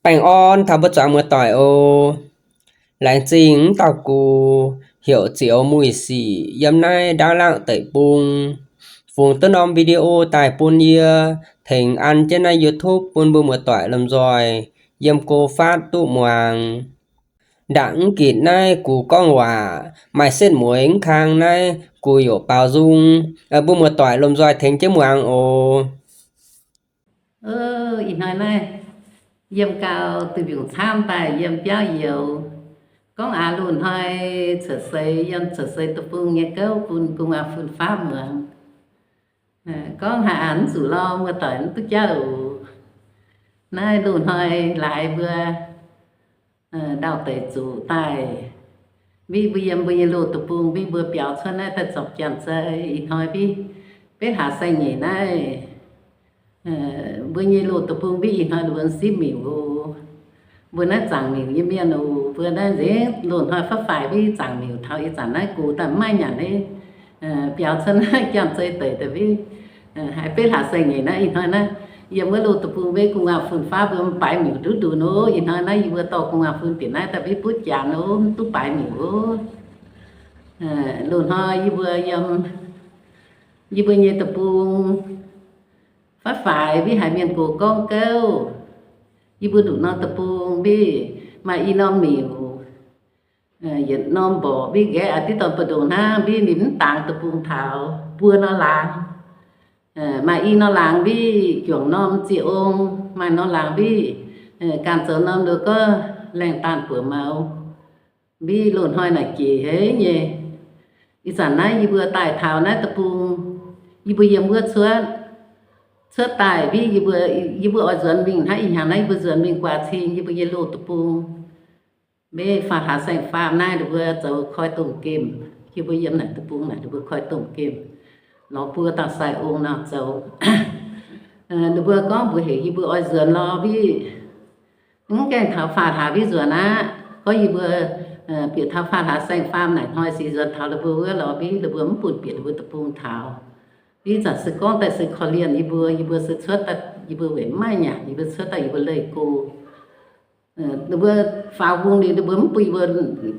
Baengh orn taux mbuo zuangx muoz-doic oc. Laengz zingh mv dauh gux heuc Ziouc Muih Sic yiem naaiv ndaauv laangh deic-bung fungx duqv norm video daaih bun yie, tengx an jienv naaiv YouTube bun mbuo muoz-doic lomh nzoih yiem go faatv duqv muangx. Ndaangc mv gitc naaiv gux gorngv waac maaih setv mueiz mv kang naaiv gux youc baaux nzung, mbuo muoz-doic lomh nzoih tengx jienv muangx oc. Ih hnoi naaiv yiem gau duih mbiungc camv daaih yiem biauv youz. Gorngv aax loz-hnoi cuotv seix, yiem cuotv seix deic-bung nyei gouv bun gu'nguaaz fun-faqv muangx. Gorngv haaix aax mv zuqc lorh, muoz-doic mv duqv jauv oc. Naaiv loz-hnoi laaix mbuo ndau-deix zuqc daaih, mbiv mbuo yiem mbuo nyei loz deic-bung, mbiv mbuo biaux cuotv naaiv daaih zorpc janx-zei. Ih hnoi mbiv betv hlaax saeng-nyeic naaiv, mbuo nyei loz deic-bung mbiv ih hnoi mbuo sipv miuc oc. Mbuo naaiv zaangc miuc nyei mienh oc. Mbuo naaiv nzengc loz-hnoi fatv faix mbiv zaangc miuc taux ih zanc naaiv gux daaih mv maaih nyanc, biaux cuotv naaiv janx-zei deic daaih mbiv haiz betv hlaax saeng-nyeic naaiv. Ih hnoi naaiv yiem wuov loz deic-bung mbiv gu'nguaaz fun-faqv mbuo mv baaix miuc duqv nduqc oc. Ih hnoi naaiv yie mbuo dorh gu'nguaaz fun bieqc naaiv daaih mbiv butv janx oc, mv duqv baaix miuc oc. Loz-hnoi yie mbuo yiem yie mbuo nyei deic-bung fatv faix mbiv haiz mienh gox gorngv gouv. Yie mbuo nduqc norm deic-bung mbiv maaih i norm miuc, yietc norm mborqc mbiv nqaeqv aqv, diqv dorn mbu'ndongx hnangv. Mbiv ninh mv dangx deic-bung taux buo norm laangz. Maaih i norm laangz mbiv juangc norm ziec ong, maaih norm laangz mbiv ganh zoux norm nduov gorngv laengh daanh buoz mouz. Mbiv loz-hnoi naaic jiex haic nyei. Ih zanc naaiv yie mbuo daaih taux naaiv deic-bung, yie mbuo yiem wuov cuotv, cuotv daaih mbiv yie mbuo, yie mbuo oix nzuonx mingh hnangv ih hnyangx naaiv yie mbuo nzuonx mingh guaax cing yie mbuo nyei loz deic-bung. Mbiv faam hlaax saeng-faam naaiv ninh mbuo zoux koi domh gemh. Yie mbuo yiem naaic deic-bung naaic ninh mbuo koi domh gemh, lorz buo dauh sai ong nor zoux. Ninh mbuo gorngv mbuox heuc yie mbuo oix nzuonx lorz mbiv, mv gaengh taux faam hlaax mbiv nzuonx aqv. Gorngv yie mbuo bieqc taux faam hlaax saeng-faam naaic hnoi se nzuonx taux ninh mbuo wuov lorz mbiv, ninh mbuo mv bun bieqc ninh mbuo deic-bung taux. Mbiv zanc se gorngv daaih se korv-lienh yie mbuo, yie mbuo se cuotv daaih yie mbuo weic mv maaih nyanc, yie mbuo cuotv daaih yie mbuo leih go. Ninh mbuo faaux mbung liuz ninh mbuo mv bun yie mbuo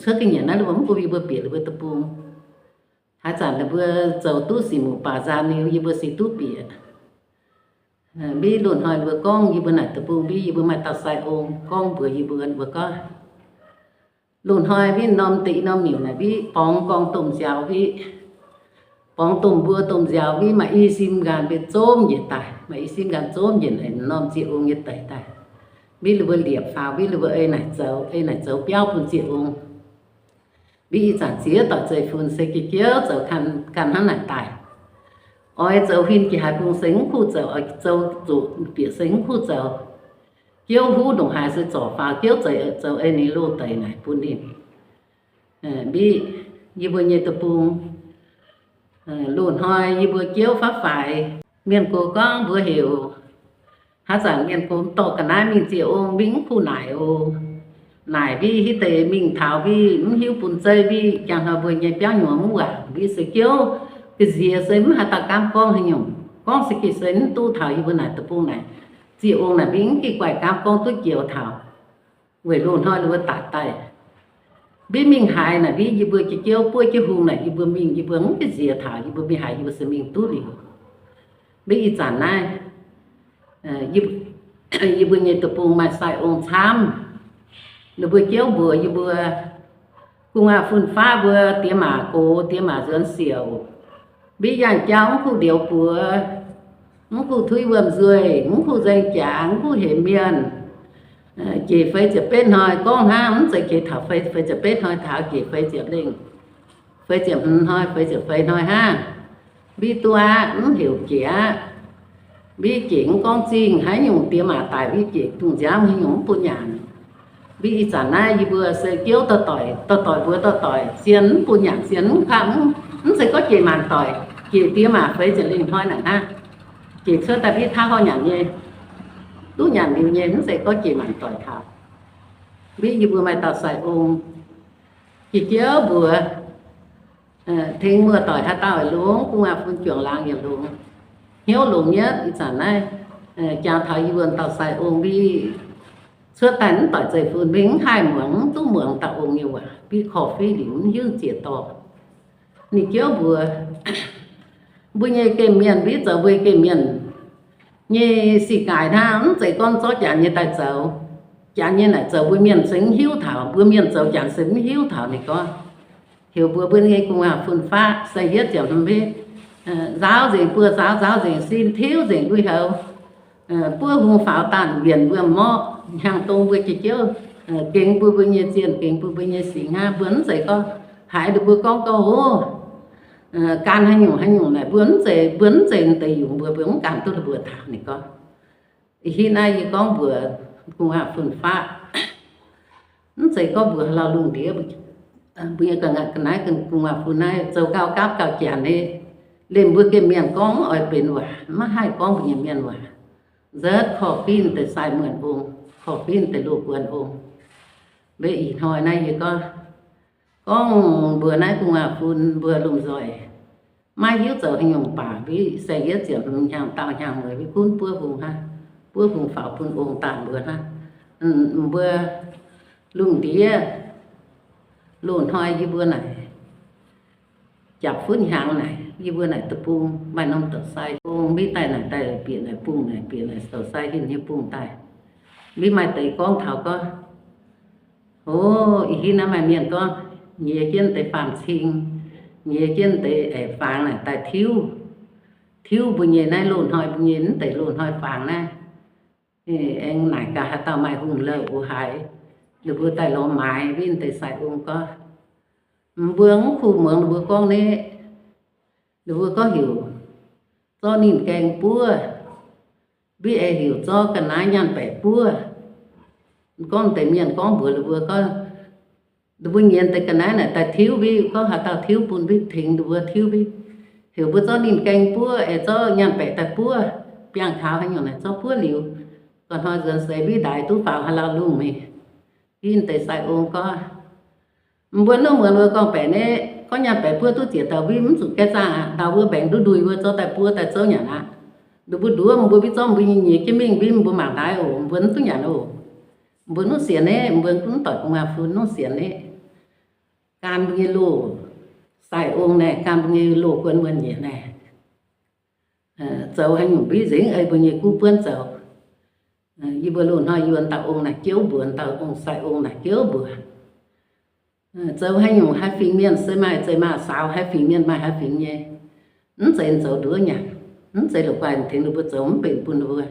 cuotv ga'nyiec naaiv, ninh mbuo mv bun yie mbuo bieqc ninh mbuo deic-bung. Haaix zanc ninh mbuo zoux duqv sic muc baac nzaan liuz yie mbuo se duqv bieqc. Mbiv loz-hnoi ninh mbuo gorngv yie mbuo naaic deic-bung mbiv yie mbuo maaih dauh sai ong gorngv mbuox yie mbuo, mbuo gorngv loz-hnoi mbiv norm deix i norm miuc naaic mbiv borngz gorngv domh nziaaux mbiv, borngz domh mbuo domh nziaaux mbiv maaih i sim nqaanh mbiv zomv njiec daaih, maaih i sim nqaanh zomv njiec naaic norm ziec ong nyei deic daaih. Mbiv ninh mbuo liepc faaux mbiv ninh mbuo ei naaic zoux, ei naaic zoux biauv bun ziec ong. Mbiv ih zanc ziex doic zeiv-fun se jiex jiouv zoux ganh hnangv naaic daaih. Oix zoux huin jiex haaix bung se mv kuv zoux, oix zoux zuqc bieqc se mv kuv zoux. Jiouv huv ndongc haaix se zorc faaux jiouv zoux ei ninh loz deic naaic bun ninh. Mbiv yie mbuo nyei deic-bung, loz-hnoi yie mbuo jiouv fatv faix, mienh gox gorngv mbuox heuc, haaix zanc mienh gox dorh ga'naaiv mingh ziec ong mbiv mv kuv naaic oc. Naaic mbiv hitv deix mingh taux mbiv mv hiuv bun zeiv mbiv jangx hnoi mbuo nyei biauv nyuoz mv waac mbiv se jiouv ga'nziex se mv haaix dauh gaamv gorngv haaix nyungc. Gorngv se geh se mv duqv taux yie mbuo naaic deic-bung naaic. Ziec ong naaic mbiv mv geh guaih gaamv gorngv duqv joux taux. Weic loz-hnoi ninh mbuo daic daaih. Mbiv mingh haaix naaic mbiv yie mbuo jiex jiouv buov jienv hung naaic yie mbuo mingh yie mbuo mv ga'nziex taux, yie mbuo mingh haaix yie mbuo se mingh duqv liuz. Mbiv ih zanc naaiv yie mbuo nyei deic-bung maaih sai ong camv. Ninh mbuo jiouv mbuox yie mbuo, gu'nguaaz fun-faqv mbuo diex maac gox, diex maac nzuonx siouc. Mbiv yangh jauv mv kuv ndioux buoz, mv kuv tuiv wuom-nzuih, mv kuv nzaeng jaax, mv kuv hemx mienh. Jiex feix ziepc betv hnoi gorngv hnangv, mv zeiz jiex taux feix, feix ziepc betv hnoi taux, jiex feix ziepc lengh, feix ziepc hmz hnoi, feix ziepc feix hnoi hnangv. Mbiv duqv aqv, mv heuc jiex aqv. Mbiv jiex mv gorngv zingh haaix nyungc, diex maac daic mbiv jiex dungh nziaamv haaix nyungc mv bun nyanc. Mbiv ih zanc naaiv yie mbuo se jiouv dorh doic, dorh doic mbuox dorh doic, zien mv bun nyanc, zien mv kaqv, mv zeiz gorngv jiex maanc doic, jiex diex maac feix ziepc lengh hnoi naaic hnangv. Jiex cuotv daaih mbiv taav horv nyanc nyei, duqv nyanc liuz nyei, mv zeiz gorngv jiex maanc doic taux. Mbiv yie mbuo maaih dauh sai ong, jiex jiouv mbuox, tengx muoz-doic haaix dauh longx, gu'nguaaz fun juangc laangz yaac longx, hnyouv longx nyei. Ih zanc naaiv jangx taux yie mbuo dauh sai ong mbiv cuotv daaih mv doic zeiv-fun, mingh mv haih muangx, mv duqv muangx dauh ong nyei waac, mbiv korv-fiqv liuz mv hiuv ziex dorh. Ninh jouv mbuox mbuo nyei gemh mienh, mbiv zoux mbuo gemh mienh nyei sic gaaic hnangv, mv zeiz gorngv zorqv janx nyei daaih zoux. Janx nyei naaic zoux mbuo mienh se mv hiuv taux, mbuo mienh zoux janx se mv hiuv taux. Ninh gorngv, heuc mbuo mbuo nyei gu'nguaaz fun-faqv, saeng-yietv ziepc hmz mbiv, nzaaux nzengc buoz, nzaaux nzaaux nzengc sin, tiuv nzengc lui-houx, buov hung faaux daanh, wienc mbuo morqv, hnyangx-dong mbuo jiex jiouv, gengx mbuo mbuo nyei zienh, gengx mbuo mbuo nyei singx hnangv. Mbuo mv zeiz gorngv haiz ninh mbuo gorngv gorngv, o, gan haaix nyungc haaix nyungc naaic, mbuo mv zeiz, mbuo mv zeiz deix yungz, mbuo mbuo mv gan duqv ninh mbuo taux. Ninh gorngv, ih hitv naaiv yie gorngv mbuox gu'nguaaz fun-faqv, mv zeiz gorngv mbuox haaix lauh lungh ndiev, mbuo nyei ga'naaiv gu'nguaaz fun naaiv zoux gauh gapv gauh janx nyei. Liemh mbuo gemh mienh gorngv mv oix benx waac, maiv haih gorngv mbuo nyei mienh waac. Nzuotv korv-fiqv deix sai muonh ong, korv-fiqv deix loz-guon ong. Mbuo ih hnoi naaiv yie gorngv, gorngv mbuox naaiv gu'nguaaz fun mbuo lomh nzoih maiv hiuv zoux haaix nyungc baac mbiv saeng-yietv ziepc hmz hnyangx-daauh hnyangx-mueiz mbiv gunv buov hung hnangv, buov hung faaux bun ong daanh mbuo hnangv. Mbuo lungh ndiev loz-hnoi yie mbuo naaic japc futv hnyangx naaic, yie mbuo naaic deic-bung maaih norm douc sai ong mbiv daaih naaic daaih bieqc naaic bung naaic, bieqc naaic douc sai hinc nyei bung daaih. Mbiv maaih deix gorngv taux gorngv, o, ih hitv naaiv maaih mienh gorngv, nyiex jienv deix faam-cing, nyiex jienv deix aengx fangx naaic daaih tiuv, tiuv mbuo nyei naaiv loz-hnoi, mbuo nyei mv deix loz-hnoi fangx naaiv. Aengx naaic gaax haaix dauh maaih hungh louh oc haaix, ninh mbuo daaih lorz maaiz. Mbiv deix sai ong gorngv, mbuo mv kuh muangx ninh mbuo gorngv naaiv. Ninh mbuo gorngv heuc zorqv ninh gaeng buov, mbiv aengx heuc zorqv ga'naaiv nyaanh baeqc buov. Gorngv deix mienh gorngv mbuox ninh mbuo gorngv, ninh mbuo nyiex deix ga'naaiv naaic daaih tiuv mbiv, gorngv haaix dauh tiuv bun mbiv tengx ninh mbuo tiuv mbiv. Heuc mbuo zorqv ninh gaeng buov, aengx zorqv nyaanh baeqc daaih buov, biangh kaux haaix nyungc naaic zorqv buov liuz, ga'hnoi nzuonx seix mbiv ndaix duqv faaux haaix lauh lungh mingh. Mbiv deix sai ong gorngv, mbuo nuqv muonz wuov gorngv-baeqc naaiv, gorngv nyaanh baeqc buov duqv ziex dauh mbiv mv zuqc gaeqv zaangh aqv. Ndau wuov mbaengx nduqv ndui wuov zorqv daaih buov daaih zouv nyanc aqv. Ninh mbuo nduov, mbuo mbiv zorqv mbuo nyei nyiex jienv mingh mbiv, mbuo mangc ndaaih oc, mbuo mv duqv nyanc oc. Mbuo nuqv sienx naaiv, mbuo gunv doic gu'nguaaz fun nuqv sienx naaiv. Gan mbuo nyei loz sai ong naaic, gan mbuo nyei loz guon muonh nyieqc naaic, zoux haaix nyungc mbiv nzengc ei mbuo nyei guv buonv zoux. Yie mbuo loz-hnoi yie mbuo dauh ong naaic jouv mbuox, dauh ong sai ong naaic jouv mbuox, zoux haaix nyungc haih fingx mienh se maaih zeiz maaih saaux, haih fingx mienh maaih haih fingx nyei. Mv zeiz zoux nduov nyanc, mv zeiz la'guaih tengx ninh mbuo zoux mv benx bun ninh mbuo.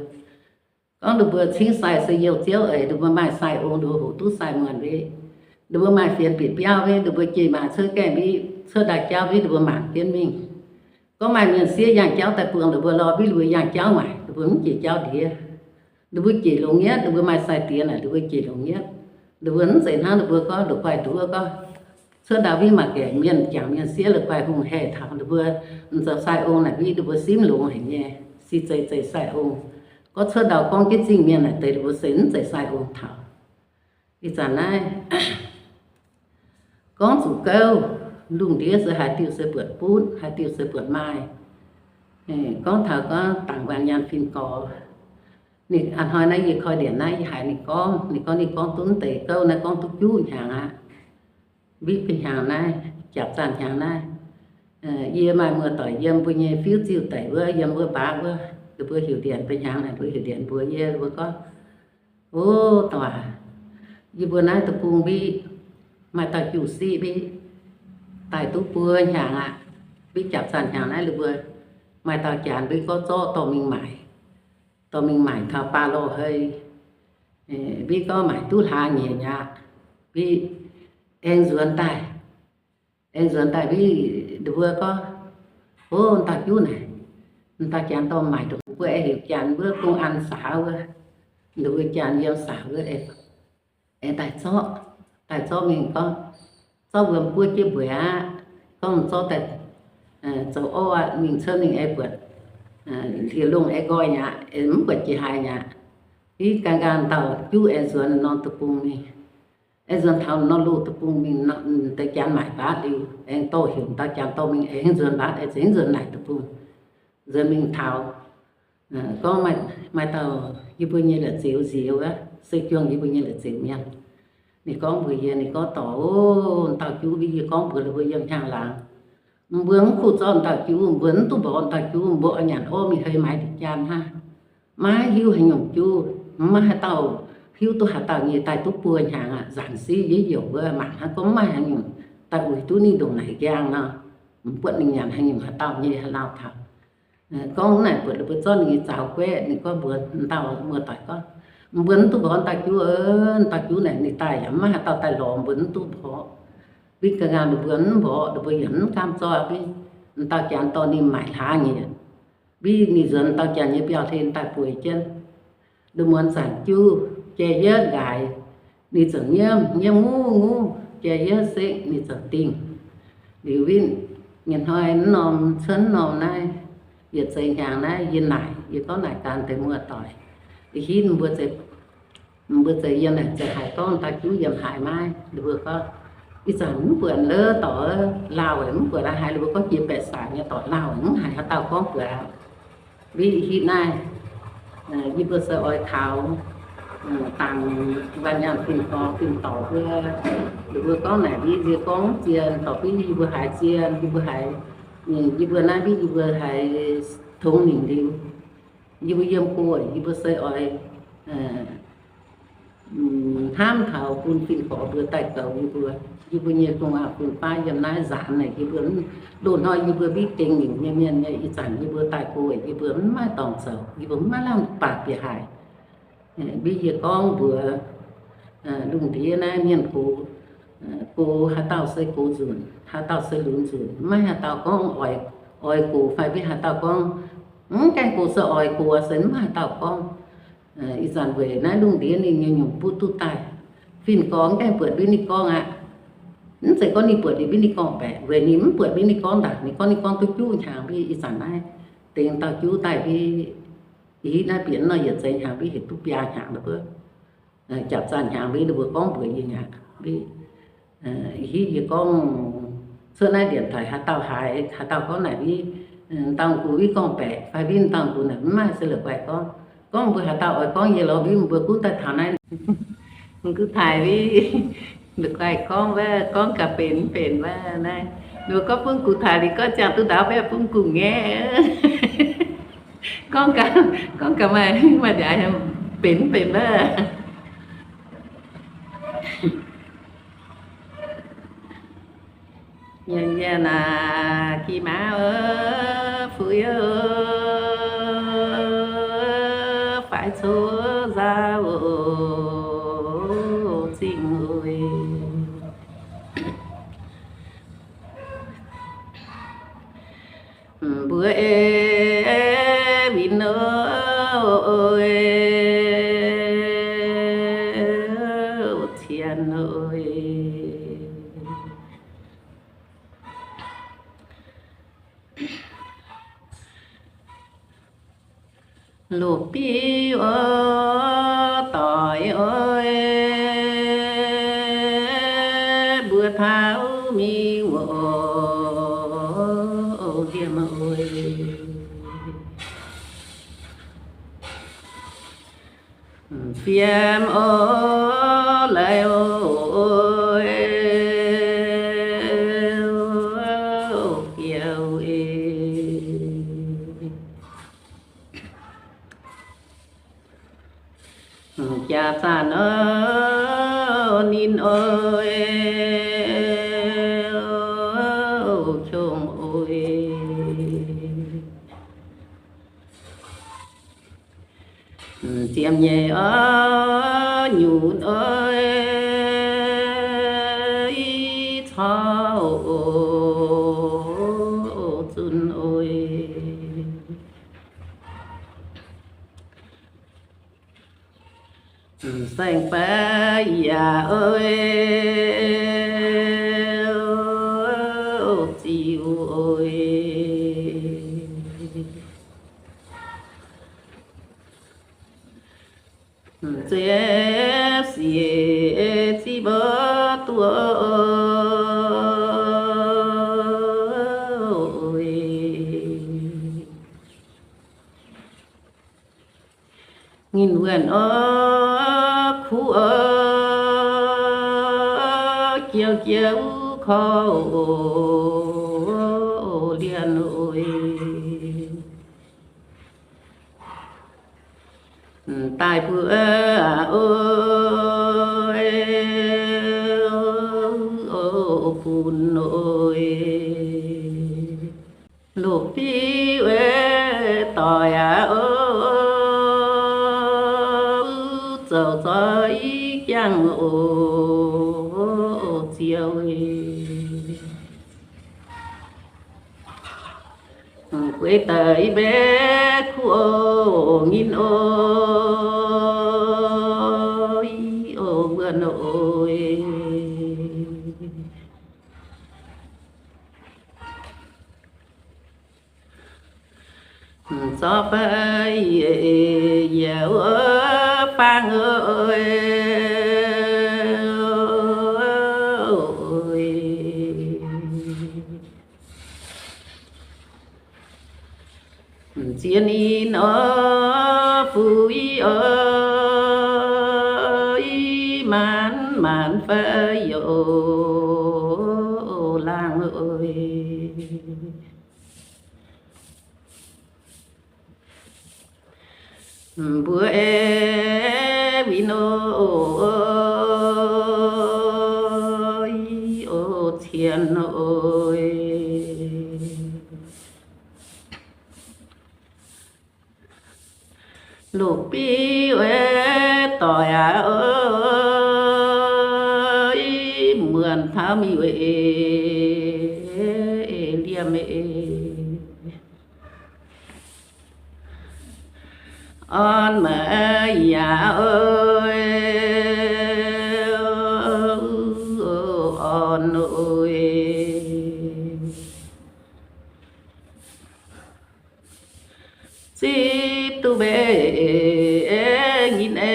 Gorngv ninh mbuo cingv sai se youh ziouv eix, ninh mbuo maaih sai ong, ninh mbuo hoqc duqv sai muonh mbiv, ninh mbuo maaih fienx bieqc biauv mbiv, ninh mbuo jiex maaic cuotv gaengh mbiv, cuotv ndau jauv mbiv, ninh mbuo mangc jienv mingh. Gorngv maaih mienh siev yangh jauv daaih buangh ninh mbuo lorh mbiv, ninh mbuo yangh jauv maaic, ninh mbuo mv jiex jauv ndiev. Ninh mbuo jiex longx nyetv, ninh mbuo maaih sai-diex naaic, ninh mbuo jiex longx nyetv. Ninh mbuo mv zeiz hnangv ninh mbuo gorngv la'guaih nduov gorngv, cuotv ndau mbiv mangc gaax mienh jangc mienh siev la'guaih hungh haih taux ninh mbuo. Zoux sai ong naaic mbiv ninh mbuo simv longx haic nyei, se zeiz zeiz sai ong. Gorngv cuotv ndau gorngv jienv zingh mienh naaic deix ninh mbuo se mv zeiz sai ong taux. Ih zanc naaiv gorngv zuqc gouv, lungh ndiev se haaix diuh se buatc butv, haaix diuh se buatc maaih. Gorngv taux gorngv dangc waanc nyaanh fin-gorx, ninh a'hnoi naaiv yie koi ndienc naaiv yie haiz ninh gorngv, ninh gorngv, ninh gorngv duqv deix gouv naaiv gorngv duqv juqv hnyangx aqv. Mbiv bun hnyangx naaiv, japc zaanh hnyangx naaiv, yie maaih muoz-doic yiem mbuo nyei fiuv-ziuh deic wuov, yiem wuov mbaatv wuov, ninh mbuo heuc ndienc bun hnyangx naaic, mbuo heuc ndienc mbuox yie, mbuo gorngv, o, dongh waac, yie mbuo naaiv deic-bung mbiv maaih dauh juv-siqv mbiv daaih duqv buo hnyangx aqv. Mbiv japc zaanh hnyangx naaiv, ninh mbuo maaih dauh janx mbiv gorngv zorqv dorh mingh maaic, dorh mingh maaic taux baav lorh hei, mbiv gorngv maaic duqv hlaax nyeic aqv. Mbiv aengx nzuonx daaih, aengx nzuonx daaih mbiv, ninh mbuo gorngv, o, dauh juv naaic, dauh janx dorh maaic ndongc mbuo aengx heuc janx wuov công an xã wuov, ninh mbuo janx yiem xã wuov aengx daaih zorqv, daaih zorqv mingh gorngv, zorqv wuom buov jienv mbueiz aqv. Gorngv zorqv daaih zoux orv aqv, mingh cuotv mingh aengx buatc hliex longh aengx nqoi aqv, mv buatc jiex haaix aqv. Mbiv gan nqaang dauh juv aengx nzuonx norm deic-bung mingh, aengx nzuonx taux norm loz deic-bung mingh, deix janx maaic mbaatv liuz aengx dorh heuc dauh janx dorh mingh, aengx nzuonx mbaatv, aengx zengx nzuonx naaic deic-bung, nzuonx mingh taux gorngv maaih dauh yie mbuo nyei la'zioux nziex wuov, se juangc yie mbuo nyei leiz zinx mienh. Ninh gorngv mbuox yie, ninh gorngv dorh, o, dauh juv, yie gorngv mbuox ninh mbuo yiem hnyangx-laangz, mbuo mv kuv zorqv dauh juv, mbuo mv duqv mborqv dauh juv, mbuo oix nyanc orv mingh hei maaiz ndin-jaan hnangv. Maiv hiuv haaix nyungc juv, maiv maaih haaix dauh hiuv duqv haaix dauh nyei daaih duqv buo hnyangx aqv. Nzanc siv yie youc wuov mangc hnangv gorngv maiv maaih haaix nyungc daaih uix duqv ninh ndongc naaic njang nor, mv buatc ninh nyanc haaix nyungc haaix dauh nyei haaix lauh taux. Gorngv naaic buatc ninh mbuo zorqv ninh nyei zaux gueqv, ninh gorngv mbuox dauh muoz-doic gorngv, mbuo mv duqv mborqv dauh juv, dauh juv naaic ninh daaih yaac maiv maaih haaix dauh daaih lorz mbuo mv duqv mborqv. Mbiv ga'ngaam ninh mbuo mv mborqv, ninh mbuo yaac mv gaamv zorqv. Mbiv dauh janx dorh ninh maaic hlaax nyei. Mbiv ninh nzuonx dauh janx nyei mbiauh hlen daaih bueix jienv. Nduov muonz zanc juv jai yietv nqaaix, ninh ziouc nyiemv, nyiemv nguv nguv, jai yietv sekv ninh ziouc dingh. Liuz win, nyei hnoi mv norm cuotv mv norm naaiv, yietc zeix hnyangx naaiv yie naaic, yie gorngv naaic ganh deix muoz-doic, yie hitv mbuo, mbuo zeix yiem naaic zeix haaix gorngv dauh juv yiem haaix maiv. Ninh mbuo gorngv, ih zanc mv buatc lov dorc, lauh mv buatc haaix. Ninh mbuo gorngv jiex baeqc saac nyei dorc lauh mv haiz haaix dauh gorngv buatc. Mbiv hitv naaiv, yie mbuo se oix kaux dangc waanc nyaanh fin-gorx fin-dorc mbuo. Ninh mbuo gorngv naaic mbiv nzie gorngv zien, dorh mbiv yie mbuo haiz zien, yie mbuo haiz, yie mbuo naaiv mbiv yie mbuo haiz tongx ningc liuz, yie mbuo yiem go yie mbuo se oix hnamv taux bun fin-gorx mbuo daaih goux yie mbuo. Yie mbuo nyei gu'nguaaz fun-faqv yiem naaiv nzaanx naaic, yie mbuo loz-hnoi yie mbuo mbiv dengh nyungc nyei mienh nyei, ih zanc yie mbuo daaih go yie mbuo mv maaih dorngx zoux, yie mbuo mv maaih lamh baac bieqc haic. Mbiv yie gorngv mbuox lungh ndiev naaiv mienh gox, gox haaix dauh se gox nzunc, haaix dauh se lunx nzunc, mv maaih haaix dauh gorngv oix gox fai mbiv haaix dauh gorngv mv gaengh gox se oix gox se mv maaih haaix dauh gorngv. Ih zanc weic naaiv lungh ndiev ninh nyei nyungc butv duqv daaih, fin-gorx mv gaengh buatc mbiv ninh gorngv aqv. Mv zeiz gorngv ninh buatc ninh mbiv ninh gorngv baeqc, weic ninh mv buatc mbiv ninh gorngv ndaangc, ninh gorngv, ninh gorngv duqv juqv hnyangx. Mbiv ih zanc naaiv dengx dauh juv daaih mbiv, hitv naaiv bieqc nor yietc zeix hnyangx mbiv heuc duqv biaa hnyangx nor, japc zanh hnyangx mbiv ninh mbuo gorngv mbuox yie aqv. Mbiv hitv yie gorngv, cuotv naaiv điện thoại haaix dauh haiz, haaix dauh gorngv naaic mbiv dauh gux mbiv gorngv baeqc fai mbiv dauh gux naaic mv maaih se la'guaih gorngv. Gorngv mbuo haaix dauh oix gorngv yie lorz mbiv mbuo gunv daaih taux naaiv. Mv gunv taaih mbiv la'guaih gorngv wuov, gorngv gaax benx mv benx wuov naaiv. Ninh mbuo gorngv bun gux taaih liuz gorngv ziangh duqv ndaauv baeqv bun gux ngaeqv. Gorngv gaax, gorngv gaax maaih, maaih ndiaaix benx mv benx wuov. Nyanc nyanc aac, gih maaz oc, fu'juv oc, faix coqv nzauh oc, zingh oc. Mbuo ei win oc, cien oc. Loz-biuv oc, doic oc, mbuo taux mingh oc, liemh oc. Fiem oc, laiz oc, fiem oc. Jaax zanc oc, ninh oc, qongx oc. Ziepc nyeic oc, nyutc oc, corc oc, zunc oc. Saeng-baav yaac oc, ziux oc. Zev siec zipv oc, duqv oc. Nginh wuonh oc, Jiouv jiouv korv oc, lienh oc. Daaih mbuo oc, funx oc. Loz-biuv doic aac oc, zoux zoih jangh oc, ziouc guei daaih mbaeqv kuv oc, ngin oc, i oc, wuonh oc. Zorqv fai yietc fangx oc. Ziex ninh oc, fuix oc, maanz maanz fai youz laangh oc. Mbuo aeqv, win oc, oc, cien oc. Loz-biuv doic aac oc, muonc taux miuc-eix liemh eix, orn maaih yaac oc, orn oc. Zipv duqv mbaeqv nyinh eix,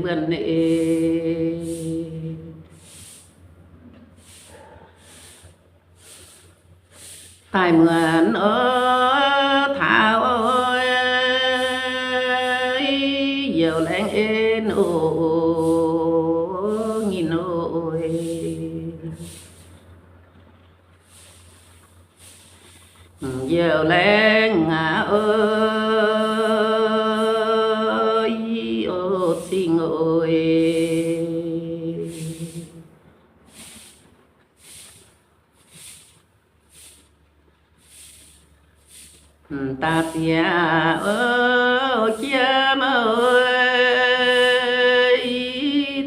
wuonh eix, daaih muonc oc, taux oc, youc laengz en oc, nyinh oc. Youc laengz ngaac oc, i oc, cing oc. Daaih ziex oc, jiem oc,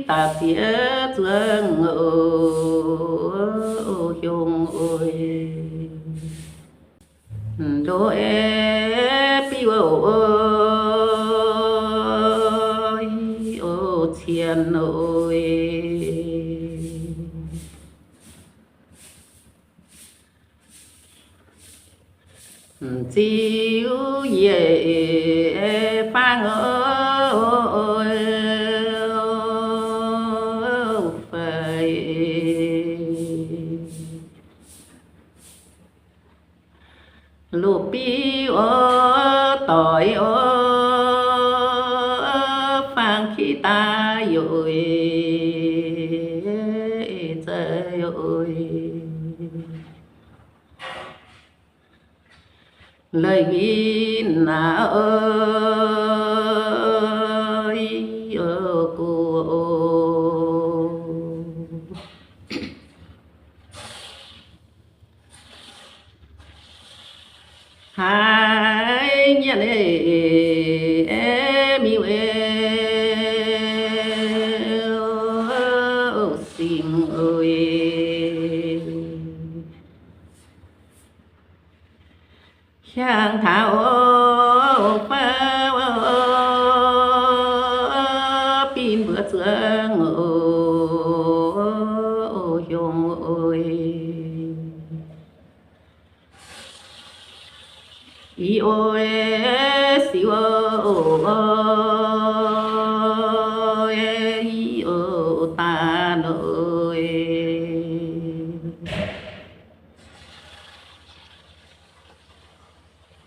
daaih ziex zuangx oc, hiong oc. Ndo aeqv, biuv oc, oc, cien oc. Ziux yietc fangx oc, fai loz-biuv oc, doic oc, fangx kiv daaih yoc, za'gengh yoc. Leih win naaic oc, i oc, gox oc. Haiz nyienh eix, miuc eix, singx oc. Hiaangx taux oc, fai oc, bin mbuo zuangx oc, hiong oc. Ih oc, siou oc, i oc, daan oc.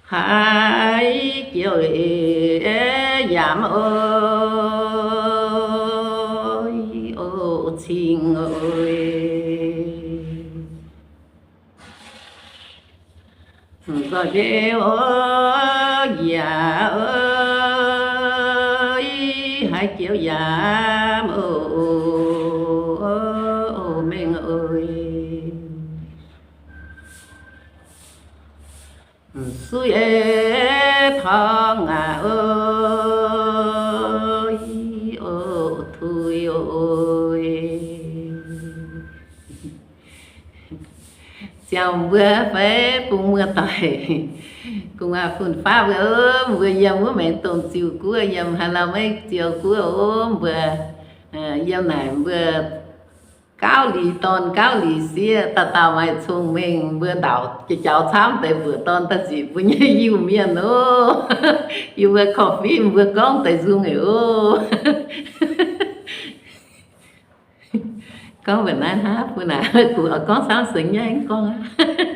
Haiz jiex yaac oc, Oc, nzorc ndiev oc, yaac oc, haaix joux yaac oc, mengh oc. Suiv tong aac oc, oc, tui oc. Ziangh mbuo fai bun muoz-doic, gu'nguaaz fun-faqv mbuo, mbuo yiem wuov maengx domh ziuh guoqv, yiem haaix lauh maiv ziouh guoqv oc, mbuo yiem naaic mbuo gauv liz dorn gauv liz sieqv, dauh dauh maaih cong-mengh, mbuo ndaauc jaux camv deix mbuoqc dorn daaih ziqc mbuo nyei Iu-Mienh oc. Yie mbuo korv-fiqv mbuo gorngv deix nzung eix oc. Gorngv mbuoqc naaiv hnangv bun naaic, gorngv camv seix nyaiv gorngv aqv.